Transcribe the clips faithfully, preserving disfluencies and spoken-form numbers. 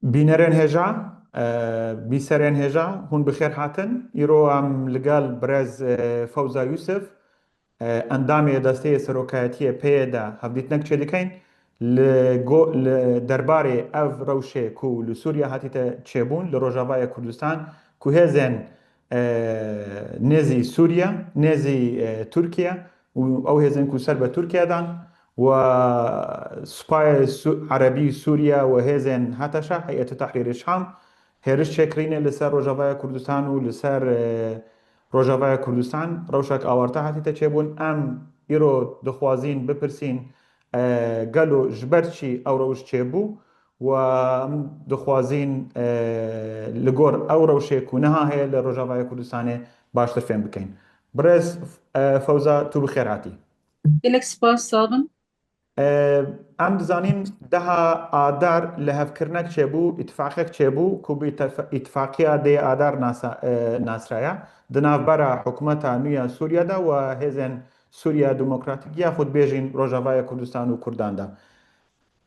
Bînerên hêja, e, bîserên hêja, hûn bi xêr hatin. Îro em li gel birêz, e, Fewza Yûsif, e, endamê desteyê serokayetiyê P Y D hevdîtinek çêdikeyn. Li go-, li derbarê ev rewşê ku li Sûriye hatîte çêbûn, li Rojavaya Kurdistan, ku hêzên, e, nêzî Sûriye, nêzî, e, Tirkiye û ew hêzên ku ser bi Tirkiye dan, û Supayê Su-, Erebî Sûriye û hêzên HTŞ, Heyetê Tehrîrê Şam, hêriş çêkirîne li ser Rojavaya Kurdistan û li ser, e, Rojavaya Kurdistan rewşek awarte hatîte çêbûn. Em îro dixwazîn bipirsîn, e, gelo ji ber çi ew rewş çêbû û em dixwazîn, e, li gor ew rewşê ku niha heye li Rojavaya Kurdistanê baştir fêm bikeyn. Birêz, e, Fewza, tu bi xêr hatî. Gelek spas, sağ bin. E, em dizanîn deha Adar lihevkirinek çêbû, îtifaqek çêbû ku bi îtif-, îtifaqiya dê Adar nasa-, e, nasraya di navbera hikûmeta nû ya Sûriye de û hêzên Sûriya Demokratîk ya xwe dibêjin Rojavaya Kurdistan û Kurdan de.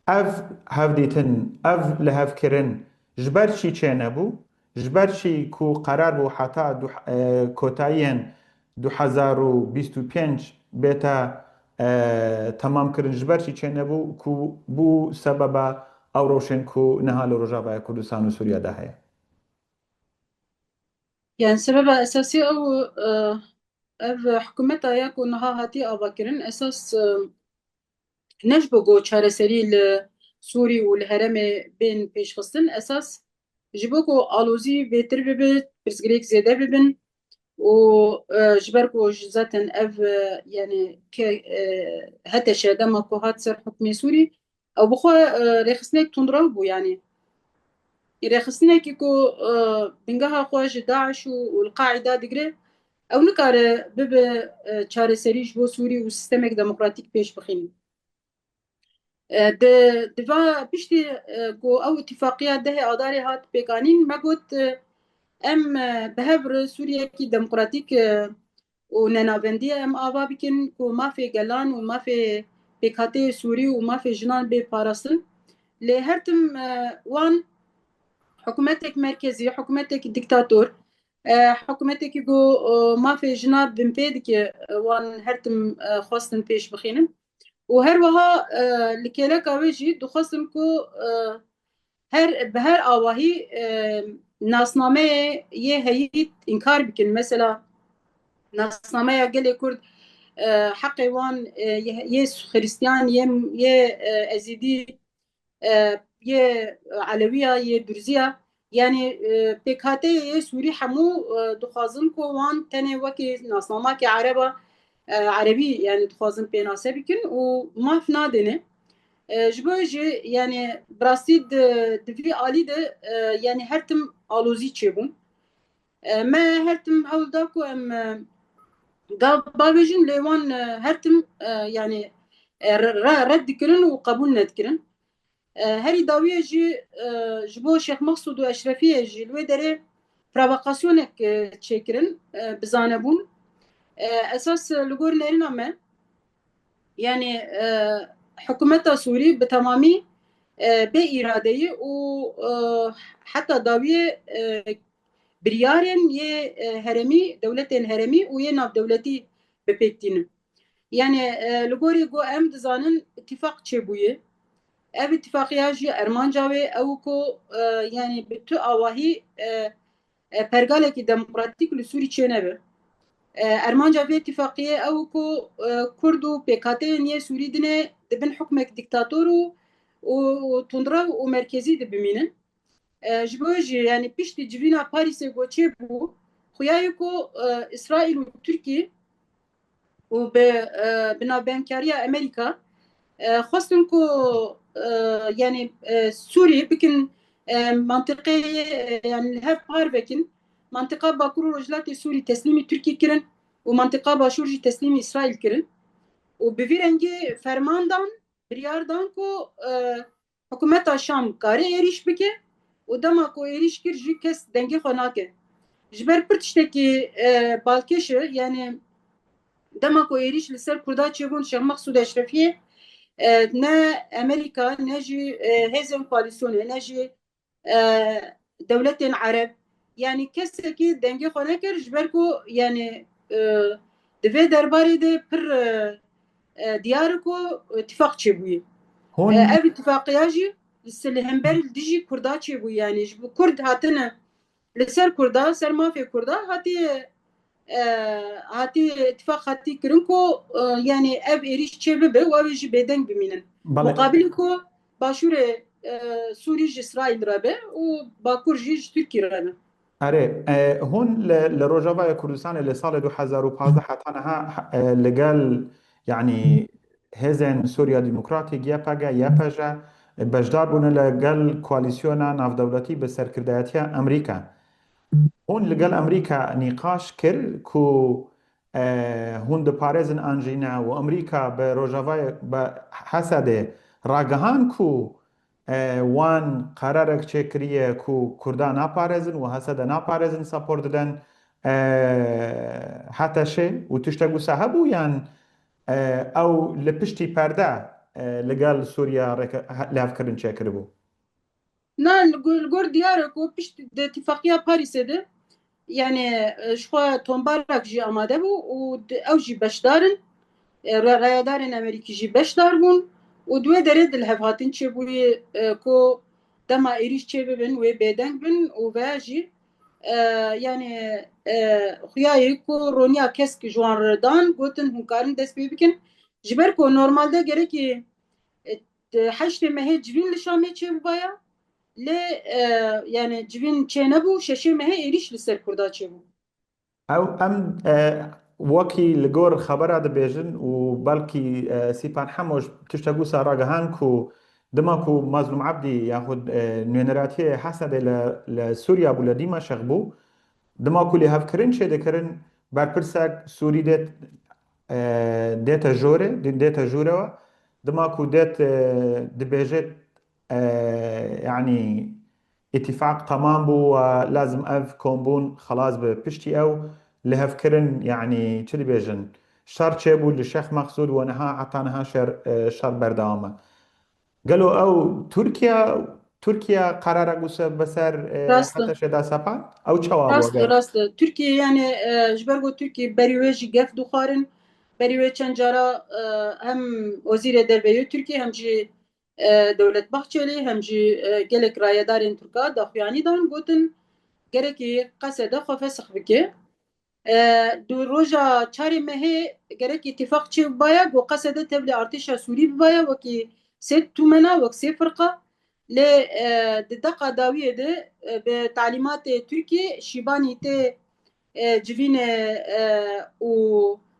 Ev hevdîtin, ev lihevkirin ji ber çi çênebû? Ji ber çi ku qerar bû heta du-, e, kotayiyên du hezar û bîst û pênc bête, e, temam kirin, ji ber çi çênebû ku bû sebeba ew rewşên ku niha li Rojavaya Kurdistan û Sûriye de heye? Yani sebeba esasî ew, e, ev hikûmeta ya ku niha hatî avakirin, esas, e, ne ji bo ku çareserî li Sûrî û li herêmê bên pêşxistin, esas ji bo ku alozî bêtir bibe, pirsgirêk zêde bibin û, e, ji ber ku ji zaten ev, e, yani ke, e, HTŞ dema ku hat ser hukmê Sûrî, ew bi xwe, e, rêxistinek tundrew bû, yani. Rêxistinekî ku, e, bingeha xwe ji DAIŞ û, û Al-Qaîda digire, ew nikare bibe, e, çareserî ji bo Sûrî û sistemek demokratîk pêş bixînin. E, di, di va piştî, e, ku ew îtifaqiya dehê Adarê hat pêkanîn, me got, e, em, e, bi hev re Sûriyekî demokratîk, e, û nenavendî em ava bikin ku mafê gelan û mafê pêkhateyê Sûrî û mafê jinan bê parastin. Lê her tim, e, wan hikûmetek merkezî, hikûmetek dîktator, e, hikûmetekî ku, e, mafê jina binpê dike, e, wan her tim, e, xwestin pêş bixînin. Û her wiha, e, li kêleka wê jî dixwestin ku, e, her, bi her awahî, e, nasnameyê yê heyî înkar bikin. Mesela nasnameya gelê Kurd, e, heqê wan, e, yê, yê Xiristiyan, yê, yê, e, Ezîdî, e, yê Elewiya, yê Durziya, yani, e, pêkhateyê yê Sûrî hemû, e, dixwazin ku wan tenê wekî nasnamakê Ereba, e, Erebî, yani dixwazin pênase bikin û maf nadêne. E, ji bo jî, yani, bi rastî di, di vî alî de, e, yani, her tim alozî çêbûn. E, me her tim hewl da ku em, e, gav bavêjin, lê wan, e, her tim, e, yani, e, re-, re-, red dikirin û qebûl nedikirin. E, herî dawiyê jî, e, ji bo Şêx Mexsûd û Eşrefiyê jî li wê derê provokasyonek, e, çêkirin, e, bi zanebûn. E, esas, e, li gor nerîna me, yani, e, hikûmeta Sûrî bi temamî, e, bê îradeyî û, e, heta dawiyê, e, biryarên yê, e, herêmî, dewletên herêmî û yê navdewletî bi pêk tînin. Yani, e, li gorî ku em dizanin îtîfaq çêbûye. Ev îtîfaqiya jî armanca wê ew ku, e, yani bi tu awahî, e, e, pergalekî demokratîk li Sûrî çênebe. E, armanca vê îtîfaqiyê ew ku, e, Kurd û pêkhateyên yê Sûrî dinê di bin hukmek dîktator û, û, û tundrew û merkezî de bimînin. E, ji bo jî, yani piştî civîna Parîsê ku çêbû, xuya ye ku, e, Îsraîl û Tirkî û bi, e, bi navbenkariya Amerîka, e, xwestin ku, e, yani, e, Sûrî bikin, e, mantiqeyê, e, yani li hev par vekin. Mantiqa Bakur û Rojhilatê Sûrî teslîmî Tirkî kirin û mantiqa Başûr jî teslîmî Îsraîl kirin. Û bi vî rengî ferman dan, biryar dan ku, e, hikûmeta Şam kare êrîş bike û dema ku êrîş kir jî kes dengê xwe nake. Ji ber pir tiştekî, e, balkêş e, yani dema ku êrîş li ser Kurda çêbûn Şêx Mexsûd Eşrefiyê, e, ne Amerîka, ne jî, e, hêzên koalîsyonê, ne jî e, dewletên Ereb. Yanî kesekî dengê xwe nekir, ji ber ku, yanî, e, di vê derbarê de pir, e, e, diyar e ku tifaq çêbûye. Hûn E, ev itifaqiya jî li se-, li hember li dijî Kurda çêbûye. Yanî ji bo Kurd hatine, li ser Kurda, ser mafê Kurda hatiye, e, hatî, tifaq hatî kirin ku, e, yanî ev êrîş çê bibe û ew ê jî bêdeng bimînin. Belê. Muqabilî ku başûrê, e, Sûrî ji Îsraîl re be û Bakur jî ji Tirkî re be. Erê, e, hûn li, li Rojavaya Kurdistanê li salê du hezar û pazdeh heta niha, e, li gel, yanî, hêzên Sûriya Demokratîk, Y P G, Y P J, beşdar bûne li gel koalîsyona navdewletî bi serkirdayetiya Amerîka. Hûn li gel Amerîka nîqaş kir ku, e, hûn diparêzin an jî ne û Amerîka bi Rojavayê, bi Hesedê ragihan ku, e, wan qerarek çêkiriye ku Kurda naparêzin û Hesede naparêzin, sapor didin, e, Heteşê û tiştek wisa hebû yan, e, ew li piştî perde, e, li gel Sûriya rêke-, he-, lêvkirin çêkiribû? Na, li gor, li gor diyar e ku pişt di tifaqiya Parîsê de, yanî, e, ji xwe tombarak jî amade bû û di, ew jî beşdar in. E, re-, rayedarên Amerîkî jî beşdar bûn û di wê derê dilhevhatin çêbûyî, e, ku dema êrîş çêbibin wê bêdeng bin û veya jî, e, yanî, e, xuyayê ku roniya kesk ji wan re dan, gotin hûn karin dest pê bikin. Ji ber ku normalde gerekî, e, heştê mehê civîn li Şamê çêbibaya, lê, e, yanî civîn çênebû, şeşê mehê êrîş li ser Kurda çêbû. Ew em, e, wekî li gor xebera dibêjin û belkî, e, Sîpan Hemo ji tiştek wisa ragihan ku dima ku Mazlûm Ebdî yaxud, e, nûneratiyê Hesedê li, li Sûriya bû, li Dîmeşq bû, dima ku lêhevkirin çêdikirin, berpirsek Sûrî dêt, e, dête jorê, dê-, dête jûrewa. Dima ku dêt, e, dibêjêt, e, yanî îtîfaq temam bû û lazim ev kombûn xelas bi. Piştî ew lihevkirin, yanî çi dibêjin, şer çêbû li Şêx Mexsûd û niha heta niha şer, e, şer berdewam e. Gelo ew Tirkiye, Tirkiye qerarek wisa bi ser, e, Rast e. Heteşê da sepan? Ew çawa bû? Rast e, rast e. Tirkiye, yanî, e, ji ber ku Tirkiye berî wê jî gef dixwarin, berî wê çend cara, e, hem Wezîrê Derve yê Tirkiye hem jî, e, Dewlet Bahçelî hem jî, e, gelek rayedarên Tirka daxuyanî dan, gotin gerekî Qesede xwe fesix bike. E, di roja çarê mehê gerek îtîfaq çê bibaya, ku Qesede tevlî artêşa Sûrî bibaya, wekî sê tûmena, wek sê firqa. Lê, e, di deqa dawiyê de, e, bi talîmatê Tirkiyê Şîbanî tê, e, civînê, e, û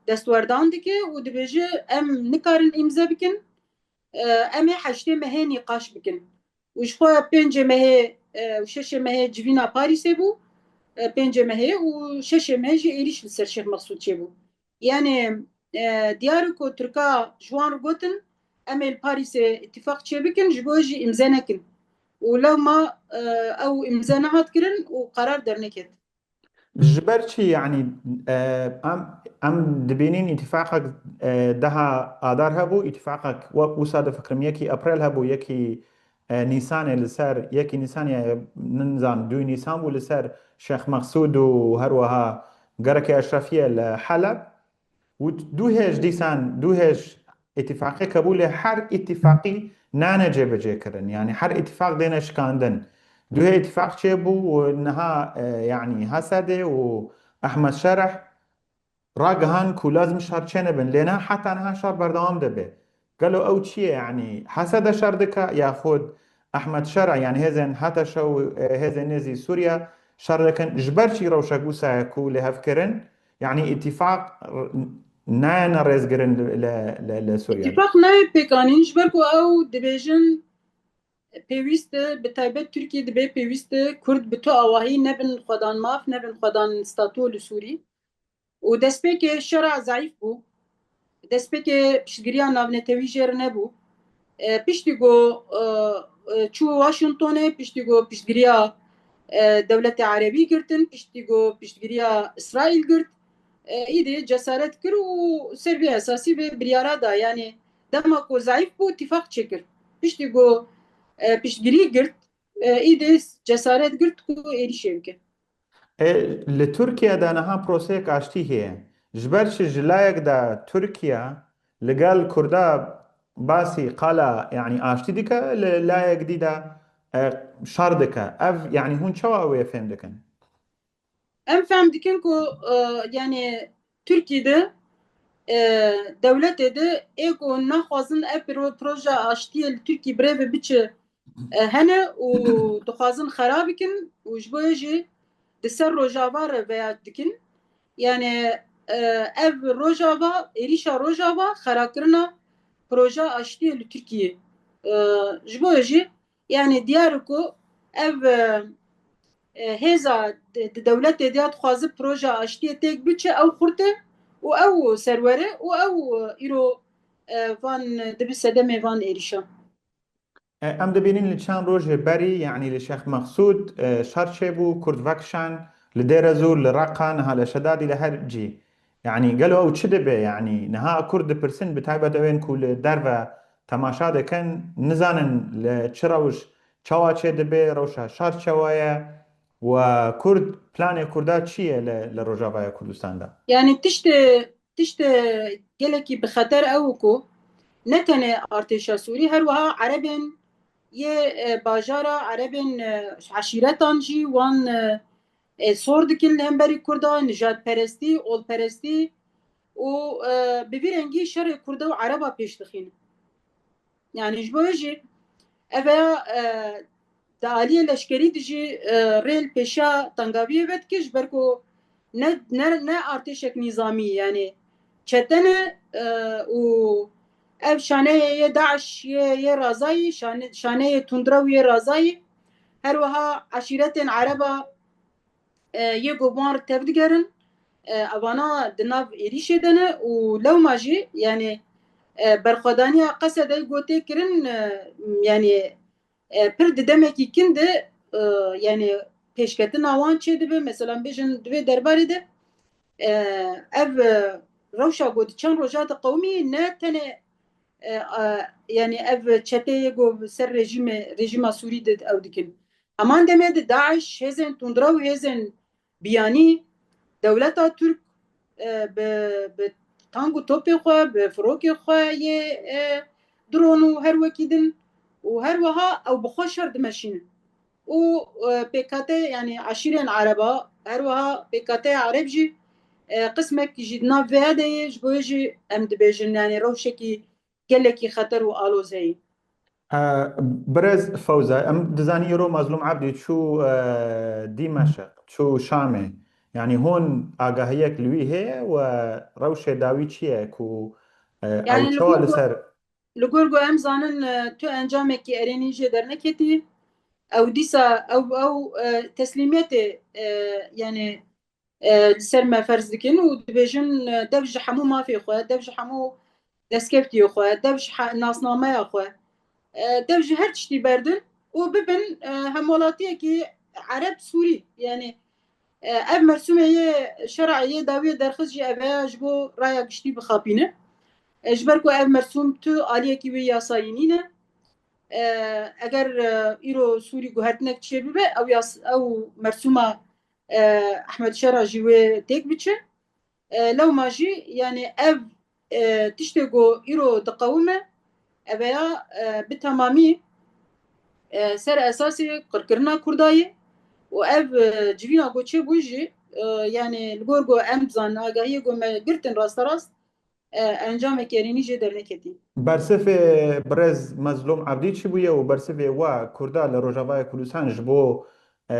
destwerdan dike û dibêje, em nikarin îmze bikin, e, em ê heştê mehê nîqaş bikin. Û ji xwe pêncê mehê, e, û şeşê mehê civîna Parîsê bû, e, pêncê mehê û şeşê mehê jî êrîş li ser Şêx Mexsûd çêbû. Yanî, e, diyar e ku Tirka ji wan re gotin, em ê li Parîsê îtîfaq çêbikin, ji bo jî îmze nekin. Û lewma, e, ew îmze nehat kirin û qerar derneket. Ji ber çi, yanî, e, em, em dibînin îtîfaqek, e, deha Adar hebû, îtîfaqek wek wisa difikirim yekî April hebû, yekî, e, Nîsanê li ser, yekî Nîsanê, nizam, duyê Nîsan bû li ser Şêx Mexsûd û her wiha gerekê Eşrefiyê li Heleb. Û du hêj dîsan, du hêj îtîfaqê qebûlê her îtîfaqî nane cêbicêkirin. Yanî her îtîfaq dêne şikandin. Du hê îtîfaq çêbû û niha, e, yanî Hesedê û Ehmed Şereh ragihan ku lazim şer çênebin. Lê niha heta niha şer berdewam dibe. Gelo ew çi ye? Yanî Hesede şer dike yaxud Ehmed Şereh, yanî hêzên Heteşe û, e, hêzên nêzî Sûriye şer dikin. Ji ber çi rewşek wisa ye ku lê hev kirin? Yanî îtîfaq r-, nayene rêzkirin li, li, li, li Sûriye? Îtîfaq nayê pêkanîn, ji ber ku ew dibêjin pêwîst e, bi taybet Tirkî dibê pêwîst e, Kurd bi tu awahî nebin xwedan maf, nebin xwedan statû li Sûrî. Û destpêkê şera zeîf bû. Destpêkê piştgiriya navnetewî jê re nebû. E, piştî ku, e, e, çû Washingtonê, piştî ku piştgiriya, e, dewletê Erebî girtin, piştî ku piştgiriya Îsraîl girt, e, îdî cesaret kir û ser vê esasî vê biryara da. Yanî dema ku zeîf bû, tifaq çêkir. Piştî ku, e, piştgirî girt, e, îdî cesaret girt ku êrîşê bike. E, li Tirkiye de niha proseyek aştî heye. Ji ber çi ji layek de Tirkiye li gel Kurda basî qala, yanî aştî dike, li layek dî de, e, şer dike. Ev, yanî hûn çawa wê fêm dikin? Em fehm dikin ku, e, yanî Tirkî de, e, dewletê de ê ku naxwazin ev pro-, proje aştiyê li Tirkî birêve biçe, e, hene û dixwazin xera bikin û ji bo yê jî di ser Rojava re veya dikin. Yanî, e, ev Rojava, êrîşa Rojava xerakirina proje aştiyê li Tirkiyê. E, ji bo yê jî, yanî diyar e ku ev, e, e, hêza di, di dewletê de ya dixwaze proje aştiyê têk biçe, ew xurt e û ew serwer e û ew, e, îro, e, van dibi sedemê van êrîşa. E, em dibînin li çend rojê berî, yanî li Şêx Meqsûd, e, şer çêbû, Kurd vekişand, li Dêrezûr, li Reqa, niha li Şedadî, li her cî. Yanî gelo ew çi dibe? Yanî niha Kurd dipirsin, bi taybet ewên ku li derve temaşa dikin, nizanin li çi rewş, çawa çêdibe, rewşa şer çawa ye û Kurd, planê Kurda çi ye li, li Rojavaya Kurdistan de? Yanî tiştê, tiştê gelekî bi xeter ew ku ne tenê artêşa Sûrî, her wiha Erebên yê, e, bajara, Erebên, e, eşîretan jî wan, e, e, sor dikin li hemberî Kurda, nijadperestî, olperestî û, e, bi vî rengî şerê Kurda û Ereba pêş dixînin. Yanî ji bo wê jî ev ya, e, di aliyê leşkerî de jî, e, rê li pêşiya tengaviyê vedike, ji ber ku ne, ne, ne artêşek nîzamî, yanî çete ne, e, û ev şaneyê yê DAIŞ yê, yê razayî, şane-, şaneyê tundrew yê razayî, her wiha eşîretên Ereba, e, yê ku bi wan re tevdigerin, e, evana di nav êrîşê de ne û lewma jî, yanî, e, berxwedaniya Qesedê ku tê kirin, e, yanî, e, pir di demekî kin de, e, yanî pêşketina wan çêdibe. Mesela bêjin di vê derbarê de, e, ev, e, rewşa ku di çend roja diqewimî ne tenê, e, e, yanî ev çeteyê ku ser rejîmê, rejîma Sûrî de ew dikin. Heman demê de DAIŞ, hêzên tundrew, hêzên biyanî, dewleta Tirk, e, bi, bi tank û topê xwe, bi firokê xwe yê, e, dron û her wekî din û her wiha ew bi xwe şer dimeşînin. Û, e, pêkate, yanî eşîrên Ereba, her wiha pêkateya Ereb jî, e, qismekî jî di nav vêya de ye, ji bo wê jî em dibêjin, yanî rewşekî gelekî xeter û aloz heye. E, Birêz Fewza, em dizanî îro Mazlûm Ebdî çû, e, Dîmeşq, çû Şamê. Yanî hûn agahiyek li wî heye û rewşê dawî çi ye ku, e, ew Yanî li çawa gor li ku, ser li gor ku em zanin, e, tu encamekî erênî jê derneketî. Ew dîsa, ew, ew, e, teslîmiyetê, e, yanî, e, li ser me ferz dikin û dibêjin, e, dev ji hemû mafê xwe, dev ji hemû destkeftiyê xwe, dev ji he-, nasnameya xwe, e, dev ji her tiştî berdin û bibin, e, hemwelatiyekî Ereb Sûrî. Yanî, e, ev mersûmê yê şer'ê yê dawiyê derxist jî ev e ya ji bo raya giştî bixapîne. E, ji ber ku ev mersûm tu aliyekî wê yasayî nîne. E, eger, e, îro Sûrî guhertinek çêbibe, ew yas-, ew mersûma, e, Ehmed Şera jî wê têk biçe. E, lewma jî, yanî ev, e, tiştê ku îro diqewime, ev e ya, e, bi temamî, e, ser esasê qirkirina Kurda ye û ev, e, civîna ku çêbû jî, e, yanî li gor ku em dizanin agahiyê ku me girtin rasterast, e, encamekî erênî jê derneketî. Bersivê birêz Mezlûm Ebdî çi bûye û bersivê we Kurda li Rojavayê Kurdistan ji bo, e,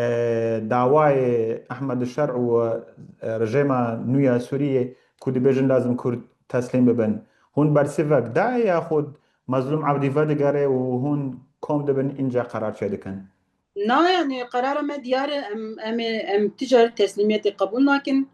dawayê Ehmed Şer û, e, rejêma nû ya Sûriyê ku dibêjin lazim Kurd teslîm bibin. Hûn bersivek dayê yaxud Mezlûm Ebdî vedigere û hûn kom dibin înca qerar çêdikin? Na, yanî qerara me diyar e, em, em ê, em ti car teslîmiyetê qebûl nakin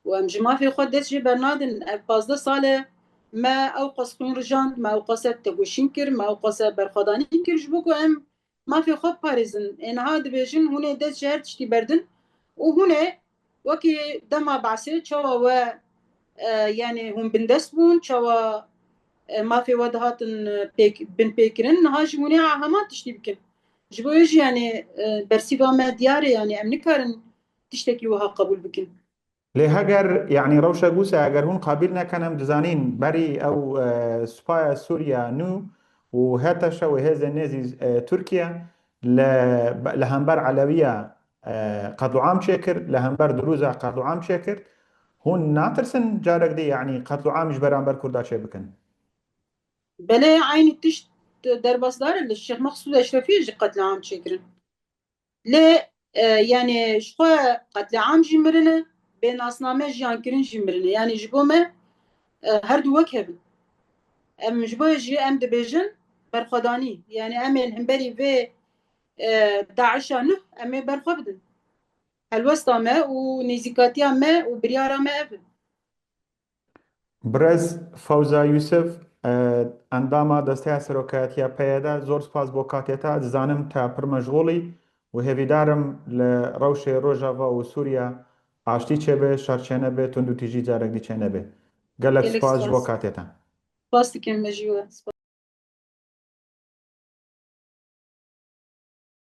û em ji mafê xwe dest jê bernadin. Ev pazdeh sal e me ew qas xwîn rijand, me ew qas e tegoşîn kir, me ew qas e berxwedanî kir ji bo ku em mafê xwe biparêzin. Ê niha dibêjin hûn ê dest ji her tiştî berdin û hûn ê wekî dema behsê çawa we, e, yanî hûn bindest bûn, çawa, e, mafê we dihatin, e, pêk, binpêkirin, niha jî hûn ê heman tiştî bikin. Ji bo wê jî, yani, e, bersîva me diyar e, yani, em nikarin tiştekî wiha qebûl bikin. Lê heger, yani, rewşek wisa, eger hûn qabîl nekin, em dizanîn berî ew, e, supaya Sûriya nû û HTŞ û hêzên nêzî, e, Tirkiye li, li hember Elewiya, e, qetliam çêkir, li hember Dirûza qetliam çêkir. Hûn natirsin carek dî, yani, qetliam ji beramber Kurda çêbikin? Belê, eynî tişt derbasdar e, li Şêx Meqsûd Eşrefî jî qetliam çêkirin. Lê, e, yani, ji xwe qetliam jî mirine, bê nasname jiyankirin jî mirine. Yani, ji bo me, e, her du wek hev in. Em ji bo jî em dibêjin berxwedanî. Yani, em ê li hemberî vê, e, DAIŞa nuh em ê berxwe bidin. Helwesta me û nêzîkatiya me û biryara me ev e. Birêz Fewza Yûsif, e, endama Desteya Serokayetiya PYD, zor spas bo katê te. Dizanim te pir meşxûl î û hêvîdar im li rewşê Rojava û Sûriya aştî çêbe, şer çênebe, tundûtîjî carek dî çênebe. Gelek Gelek spas ji bo spas. Katê te. Spas dikim me ji we. Spas.